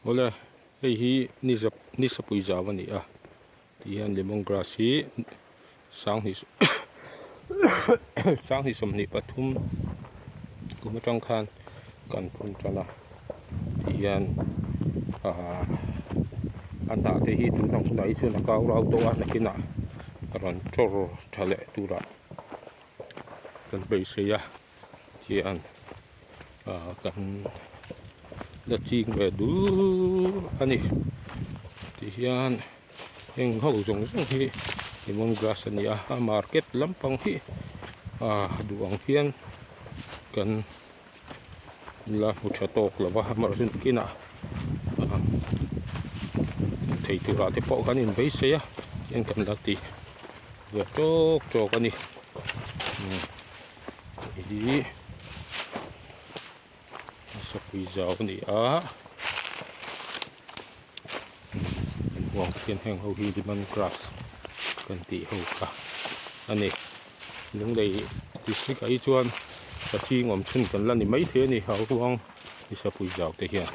Awle hei hi nisa nisapui zau a ni a ti hian lemon grass hi sanghnih sanghnih 23 kum atang khan kan phun tan a ti hian ahh a hnah te hi tun ang hunah hi chuan a kau rau tawh a nakinah a rawn tawr tha leh turah kan beisei a hian ah kan la ching ve dul a ni tihian heng ho zawng zawng hi lemon grass a ni a a market lampang hi ah duh ang hian kan la hmu tha tawk lo va amaherawhchu nakinah ah thei turah te pawh kan inbeisei a tihian kan la ti ve tawk tawk a ni. Hei hi sapui zau a ni a kan huang khian heng ho hi lemon grass kan tih ho kha a ni lunglei district ah hi chuan saching awm chhun kan la ni maithei a ni hauruang hi sapui zau te hian.